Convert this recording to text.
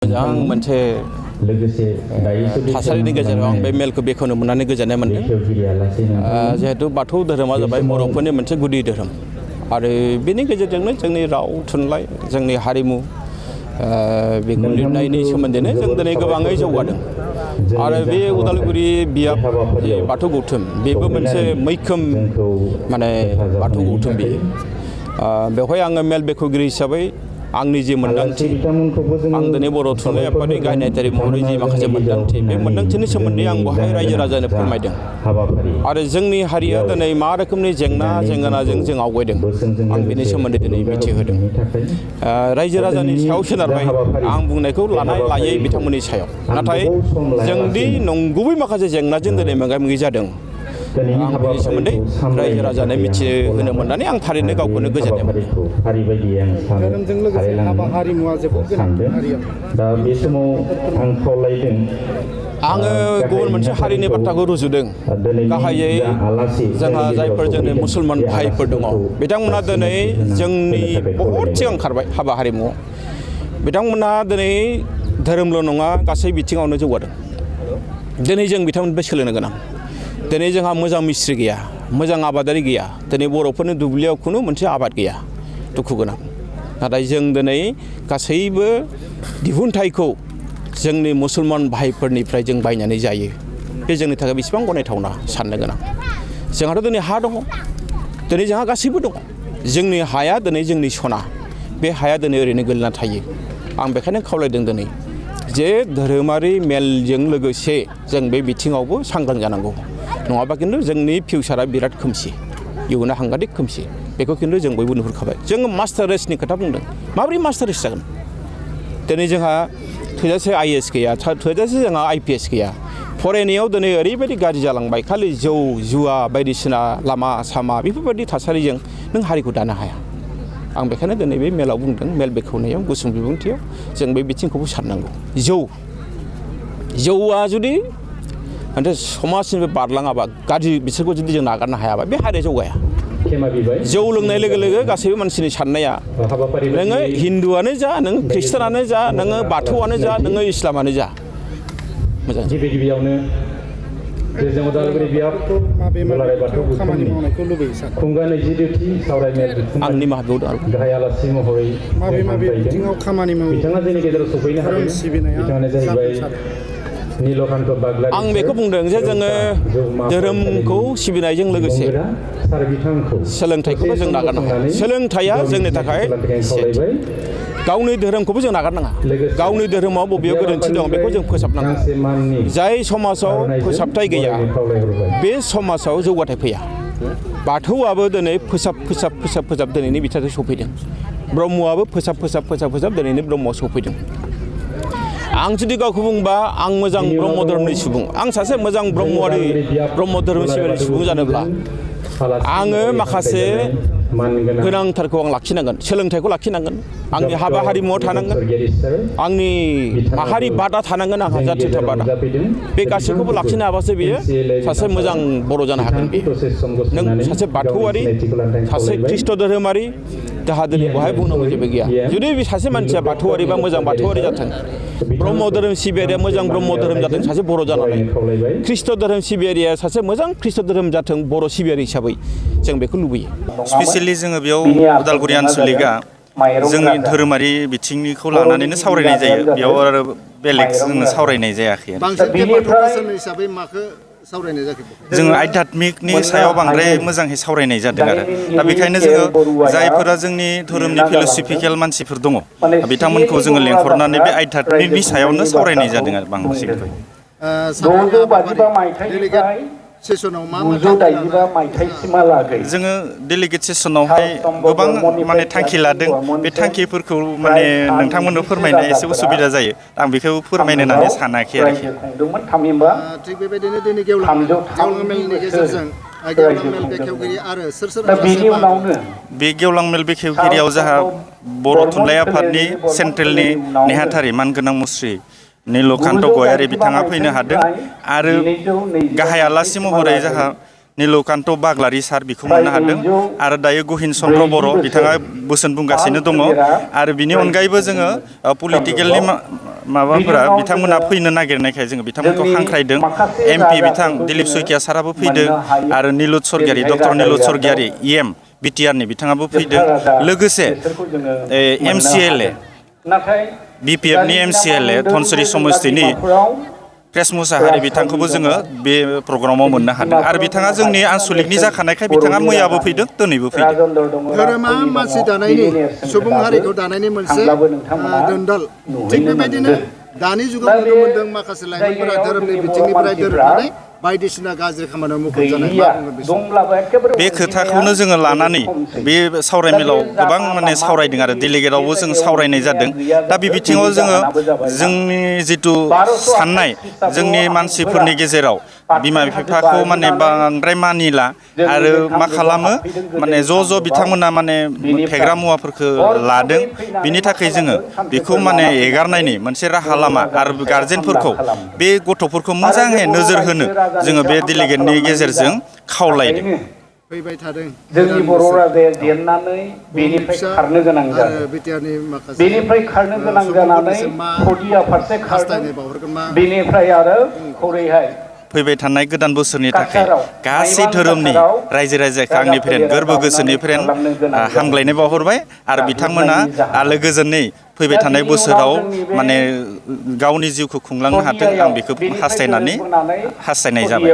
मोजां मोनसे थासारिनि गेजेराव आं बे मेलखौ बेखेवनो मोननानै गोजोननाय मोनदों। जिहेतु बाथौ धोरोमा जाबाय बर'फोरनि मोनसे गुदि धोरोम आरो बेनि गेजेरजोंनो जोंनि राव थुनलाइ जोंनि हारिमु बेखौ लिरनायनि सोमोन्दैनो जों दिनै गोबाङै जौगादों आरो बे उदालगुरि बियाब जे बाथौ गौथुम बेबो मोनसे मैखोम माने बाथौ गौथुम बेयो बेवहाय आङो मेल बेखेवगिरि हिसाबै आंनि जि मोन्दांथि आं दिनै बर' थुनलाइ आफादनि गाहाय नेहाथारि महरै जि माखासे मोन्दांथि बे मोन्दांथिनि सोमोन्दै आं बेवहाय रायजो राजानो फोरमायदों आरो जोंनि हारिया दिनै मा रोखोमनि जेंनाजों जों आवगायदों आं बेनि सोमोन्दै दिनै मिथिहोदों। रायजो राजानि सायाव सोनारबाय आं बुंनायखौ लानाय लायै बिथांमोननि सायाव, नाथाय जोंदि नंगुबै माखासे जेंनाजों दिनै मोगा मोगि जादों आं बेनि सोमोन्दै रायजो राजानो मिथिहोनो मोननानै आं थारैनो गावखौनो गोजोननाय मोनदों। धोरोमजों लोगोसे हाबा हारिमुवा जोबोद गोनां हारियाव। दा बे समाव आं खावलायदों आङो गुबुन मोनसे हारिनि बाथ्राखौ रुजुदों। गाहायै जोंहा जायफोर जोंनि मुसलमान भाइफोर दङ बिथांमोना दिनै जोंनि बहुद सिगां खारबाय हाबा हारिमुआव। बिथांमोना दिनै धोरोमल' नङा गासै बिथिङावनो जौगादों। दिनै जों बिथांमोननिफ्राय सोलोंनो गोनां। दिनै जोंहा मोजां मिस्ट्रि गैया, मोजां आबादारि गैया। दिनै बर'फोरनि दुब्लियाव खुनु मोनसे आबाद गैया, दुखु गोनां। नाथाय जों दिनै गासैबो दिहुनथायखौ जोंनि मुसलमान भाइफोरनिफ्राय जों बायनानै जायो। बे जोंनि थाखाय बेसेबां गनायथावना साननो गोनां। जोंहाथ' दिनै हा दङ, दिनै जोंहा गासैबो दङ। जोंनि हाया दिनै जोंनि सना, बे हाया दिनै ओरैनो गोलैना थायो। आं बेखायनो खावलायदों दिनै जे धोरोमारि मेलजों लोगोसे जों बे बिथिङावबो सांग्रां जानांगौ। नङाबा खिन्थु जोंनि फिउचारा बिराद खोमसि, इयुना हांगादिक खोमसि। बेखौ खिन्थु जों बयबो नुहुरखाबाय। जोङो मास्टार रेसनि खोथा बुंदों। माबोरै मास्टार रेस जागोन? दिनै जोंहा थोजासे IAS गैया, थोजासे जोंहा IPS गैया। फरायनायाव दिनै ओरैबायदि गाज्रि जालांबाय, खालि जौ जुवा बायदिसिना लामा सामा बेफोरबायदि थासारिजों नों हारिखौ दानो हाया। आं बेखायनो दिनै बे मेलाव बुंदों, मेल बेखेवनायाव गुसुं बिबुंथियाव जों बे बिथिंखौबो साननांगौ। जौआ जुदि मोनसे समाजनिफ्राय बारलाङाबा, गाज्रि बिसोरखौ जुदि जों नागारनो हायाबा बे हारिया जौगाया। जौ लोंनाय लोगो लोगो गासैबो मानसिनि साननाया नोङो हिन्दुआनो जा, नों ख्रिस्टानानो जा, नोङो बाथौआनो जा, नोङो इस्लामानो जा मोजां। गिबियावनो जों उदालगुरि बियाब दुलाराय बाथौ खामानि मावनायखौ लुबैयो सार। खुंगा 22थि सावरायमेल आंनि माहाबीर गाहाय आलासि महरै माबे बिथिङाव खामानि मावो बिथाङा जोंनि गेजेराव सफैनो हादों। बिथाङानो जाहैबाय नीलकान्त बागलारि। आं बेखौ बुंदों जे जोङो धोरोमखौ सिबिनायजों लोगोसे सोलोंथाइखौबो जों नागारनो हाया। सोलोंथाइया जोंनि थाखाय गावनि धोरोमखौबो जों नागारनाङा। गावनि धोरोमाव बबेयाव गोरोन्थि दं बेखौ जों फोसाबनांगौ। जाय समाजाव फोसाबथाय गैया बे समाजाव जौगाथाय फैया। बाथौआबो दिनै फोसाब दिनैनि बिथाजों सफैदों। ब्रह्मआबो फोसाब दिनैनि ब्रह्मआव सफैदों। आं जुदि गावखौ बुंबा आं मोजां ब्रह्म धोरोमनि सुबुं, आं सासे मोजां ब्रह्म धोरोम सिबियारि सुबुं जानोब्ला आङो माखासे गोनांथारखौ आं लाखिनांगोन। सोलोंथाइखौ लाखिनांगोन, आंनि हाबा हारिमुआव थानांगोन, आंनि माहारि बादा थानांगोन, आंहा जाथियाथार बादा। बे गासैखौबो लाखिनो हाबासो बियो सासे मोजां बर' जानो हागोन। बियो नों सासे बाथौआरि, सासे ख्रिस्ट' धोरोमारि, दाहा दिनै बेवहाय बुंनांगौ जेबो गैया। जुदि बे सासे मानसिया बाथौआरि बा मोजां बाथौआरि जाथों, ब्रह्म धोरोम सिबियारिया मोजां ब्रह्म धोरोम जाथों सासे बर' जानानै, ख्रिस्ट' धोरोम सिबियारिया सासे मोजां ख्रिस्ट' धोरोम जाथों बर' सिबियारि हिसाबै जों बेखौ लुबैयो। स्पेसियेलि जोङो बेयाव उदालगुरि आनसलिकआ जोंनि धोरोमारि बिथिंनिखौ लानानैनो सावरायनाय जायो। बेयाव आरो बेलेग जोङो सावरायनाय जायाखै। जोङो आध्यात्मिकनि सायाव बांद्राय मोजाङै सावरायनाय जादों आरो दा बेखायनो जोङो जायफोरा जोंनि धोरोमनि फिल'सफिकेल मानसिफोर दङ बिथांमोनखौ जोङो लेंहरनानै बे आध्यात्मिकनि सायावनो सावरायनाय जादों आरो बांसिनखौ। जोङो डेलिगेट सेसनावहाय गोबां माने थांखि लादों। बे थांखिफोरखौ माने नोंथांमोननो फोरमायनाय एसे उसुबिदा जायो। आं बेखौ फोरमायनो होननानै सानाखै आरोखि। थिग बेबायदिनो दिनै गेवलां मेलनि गेजेरजों गेवलां मेल बेखेवगिरि आरो सोर बे गेवलां मेल बेखेवगिरियाव जोंहा बर' थुनलाइ आफादनि सेन्ट्रेलनि नेहाथारि मानगोनां मुस्रि नीलकान्त गयारि बिथाङा फैनो हादों आरो गाहाय आलासि महरै जोंहा नीलकान्त बाग्लारि सार बिखौ मोननो हादों आरो दायो गहिन चन्द्र बर' बिथाङा बोसोन बुंगासिनो दङ आरो बिनि अनगायैबो जोङो पलिटिकेलनि माबाफोरा बिथांमोना फैनो नागिरनायखाय जोङो बिथांमोनखौ हांख्रायदों MP बिथां दिलीप शइकिया साराबो फैदों आरो निलुत सरगियारि डक्टर निलुत सरगियारि EM BTR नि बिथाङाबो फैदों लोगोसे MCLA BPF नि MCLA धनसिरि समस्तिनि प्रेस मुसाहारि बिथांखौबो जोङो बे प्रग्रामाव मोननो हादों आरो बिथाङा जोंनि आन्सलिकनि जाखानायखाय बिथाङा मैयाबो फैदों दिनैबो फैदों धोरोमा मानसि दानायनि सुबुं हारिखौ दानायनि मोनसे दोनदाल थिग बेबायदिनो दानि जुगाव नुनो मोन्दों माखासे लाइमोनफोरा धोरोमनि बिथिंनिफ्राय दोरोदनानै बायदिसिना गाज्रि खामानियाव मुखुब जानाय मा बुंगोन बे खोथाखौनो जोङो लानानै बे सावरायमेलाव गोबां माने सावरायदों आरो डेलिगेटआवबो जों सावरायनाय जादों दा बे बिथिङाव जोङो जोंनि जिथु साननाय जोंनि मानसिफोरनि गेजेराव बिमा बिफाखौ माने बांद्राय मानिला आरो मा खालामो माने ज' बिथांमोना माने फेग्रा मुवाफोरखौ लादों बिनि थाखाय जोङो बेखौ माने एगारनायनि मोनसे राहा लामा आरो गार्जेनफोरखौ बे गथ'फोरखौ मोजाङै नोजोर होनो जोङो बे डेलिगेटनि गेजेरजों खावलायदों फैबाय थादों जोंनि बर' राजाया जेननानै बेनिफ्राय खारनो गोनां जादों बिटिआरनि माखासे बेनिफ्राय खारनो गोनां जानानै खुदिया फारसे खारदों बेनिफ्राय आरो हरैहाय फैबाय थानाय गोदान बोसोरनि थाखाय गासै धोरोमनि रायजो राजाखौ आंनिफ्राय गोरबो गोसोनिफ्राय हामग्लायनाय बावहरबाय आरो बिथांमोना आलो गोजोनै फैबाय थानाय बोसोराव माने गावनि जिउखौ खुंलांनो हाथों आं बेखौ हास्थायनाय जाबाय